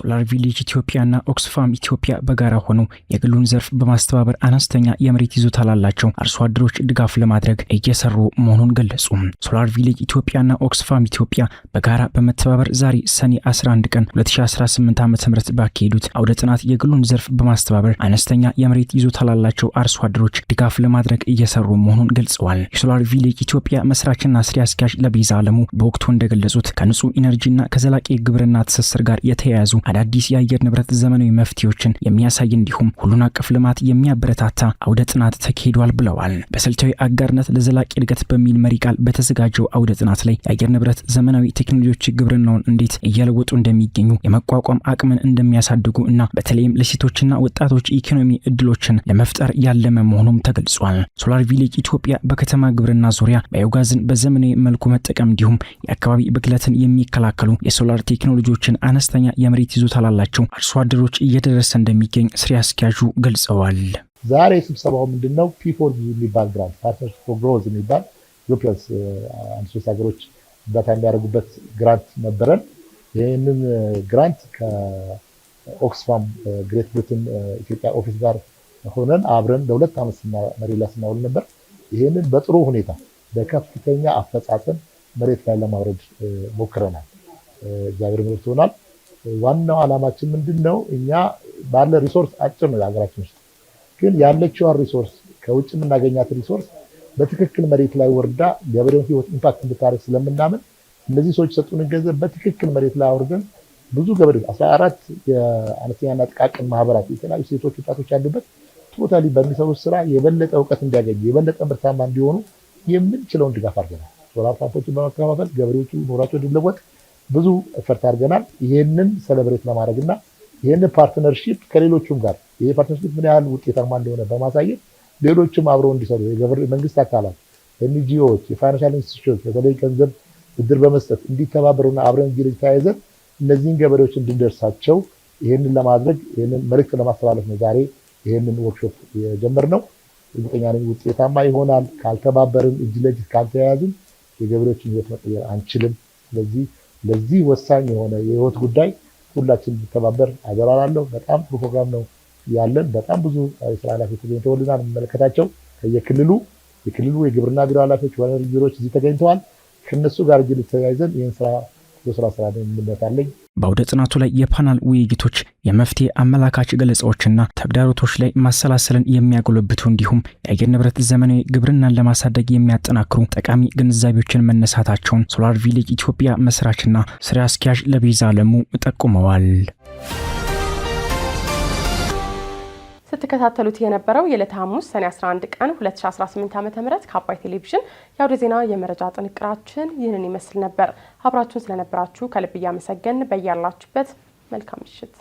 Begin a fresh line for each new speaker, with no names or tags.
ሶላር ቪሌጅ ኢትዮጵያና ኦክስፋም ኢትዮጵያ በጋራ ሆነው የግሉን ዘርፍ በማስተባበር አነስተኛ የመሬት ይዞታ ላላቸው አርሶ አደሮች ድጋፍ ለማድረግ እየሰሩ መሆኑን ገለጹ። ሶላር ቪሌጅ ኢትዮጵያና ኦክስፋም ኢትዮጵያ በጋራ በመተባበር ዛሬ ሰኔ 11 ቀን 2018 ዓ.ም ባካሄዱት አውደ ጥናት የግሉን ዘርፍ በማስተባበር አነስተኛ የመሬት ይዞታ ላላቸው አርሶ አደሮች ድጋፍ ለማድረግ እየሰሩ መሆኑን ገልጸዋል። የሶላር ቪሌጅ ኢትዮጵያ መስራችና ስራ አስኪያጅ ለቤዛ አለሙ በወቅቱ እንደገለጹት፣ ከንጹህ ኢነርጂና ከዘላቂ ግብርና ትስስር ጋር የተያያዙ አዳዲስ የአየር ንብረት ዘመናዊ መፍትሄዎችን የሚያሳይ እንዲሁም ሁሉን አቀፍ ልማት የሚያበረታታ አውደ ጥናት ተካሂዷል ብለዋል። በስልታዊ አጋርነት ለዘላቂ እድገት በሚል መሪ ቃል በተዘጋጀው አውደ ጥናት ላይ የአየር ንብረት ዘመናዊ ቴክኖሎጂዎች ግብርናውን እንዴት እየለወጡ እንደሚገኙ፣ የመቋቋም አቅምን እንደሚያሳድጉ እና በተለይም ለሴቶችና ወጣቶች ኢኮኖሚ እድሎችን ለመፍጠር ያለመ መሆኑም ተገልጿል። ሶላር ቪሌጅ ኢትዮጵያ በከተማ ግብርና ዙሪያ ባዮጋዝን በዘመናዊ መልኩ መጠቀም እንዲሁም የአካባቢ ብክለትን የሚከላከሉ የሶላር ቴክኖሎጂዎችን አነስተኛ የመሬት ይዞታ ላላቸው አርሶ አደሮች እየደረሰ እንደሚገኝ ስራ አስኪያጁ ገልጸዋል።
ዛሬ ስብሰባው ምንድን ነው? P4G የሚባል grant፣ Partnership for Growth የሚባል ኢትዮጵያ አንድ ሶስት ሀገሮች እርዳታ የሚያደርጉበት grant ነበረን። ይህንን grant ከኦክስፋም Great Britain ኢትዮጵያ office ጋር ሆነን አብረን ለ2 ዓመት መሬት ላይ ስናውል ነበር። ይህንን በጥሩ ሁኔታ በከፍተኛ አፈጻጸም መሬት ላይ ለማውረድ ሞክረናል። እግዚአብሔር ረድቶናል። ዋናው ዓላማችን ምንድን ነው? እኛ ባለ resource አጭር ነው የሀገራችን ውስጥ፣ ግን ያለችዋን resource፣ ከውጭ የምናገኛት resource በትክክል መሬት ላይ ወርዳ ገበሬውን ህይወት impact እንድታደርግ ስለምናምን እነዚህ ሰዎች የሰጡንን ገንዘብ በትክክል መሬት ላይ አውርደን ብዙ ገበሬዎች፣ 14 የአነስተኛና ጥቃቅን ማህበራት፣ የተለያዩ ሴቶች፣ ወጣቶች ያሉበት totally በሚሰሩት ስራ የበለጠ እውቀት እንዲያገኙ፣ የበለጠ ምርታማ እንዲሆኑ የምንችለውን ድጋፍ አድርገናል። Solar pump ኦችን በመከፋፈል ገበሬዎቹ ኑሯቸው እንዲለወጥ ብዙ effort አድርገናል። ይሄንን celebrate ለማድረግ እና ይህንን partnership ከሌሎቹም ጋር፣ ይሄ partnership ምን ያህል ውጤታማ እንደሆነ በማሳየት ሌሎችም አብረው እንዲሰሩ የመንግስት አካላት፣ NGO ዎች፣ የ financial institution ኦች በተለይ ገንዘብ ብድር በመስጠት እንዲተባበሩና አብረን እጅ ለእጅ ተያይዘን እነዚህን ገበሬዎች እንድንደርሳቸው ይህንን ለማድረግ፣ ይህንን መልእክት ለማስተላለፍ ነው ዛሬ ይህንን ወርክሾፕ የጀመርነው። እርግጠኛ ነኝ ውጤታማ ይሆናል። ካልተባበርን፣ እጅ ለእጅ ካልተያያዝን የገበሬዎችን ህይወት መቀየር አንችልም። ስለዚህ ለዚህ ወሳኝ የሆነ የህይወት ጉዳይ ሁላችን እንድተባበር አደራ እላለሁ። በጣም ጥሩ ፕሮግራም ነው ያለን። በጣም ብዙ የስራ ኃላፊዎች ተገኝተውልናል። የሚመለከታቸው ከየክልሉ የክልሉ የግብርና ቢሮ ኃላፊዎች፣ ዋና ቢሮዎች እዚህ ተገኝተዋል። ከነሱ ጋር እጅ ተያይዘን ይህን ስራ ስራ ስራ እምነት አለኝ።
በአውደ ጥናቱ ላይ የፓናል ውይይቶች፣ የመፍትሄ አመላካች ገለጻዎችና ተግዳሮቶች ላይ ማሰላሰልን የሚያጎለብቱ እንዲሁም የአየር ንብረት ዘመናዊ ግብርናን ለማሳደግ የሚያጠናክሩ ጠቃሚ ግንዛቤዎችን መነሳታቸውን ሶላር ቪሌጅ ኢትዮጵያ መስራችና ስራ አስኪያጅ ለቤዛ አለሙ ጠቁመዋል።
ስትከታተሉት የነበረው የዕለተ ሐሙስ ሰኔ 11 ቀን 2018 ዓ.ም ከአባይ ቴሌቪዥን የአውደ ዜና የመረጃ ጥንቅራችን ይህንን ይመስል ነበር። አብራችሁን ስለነበራችሁ ከልብ እያመሰገንን በያላችሁበት መልካም ምሽት።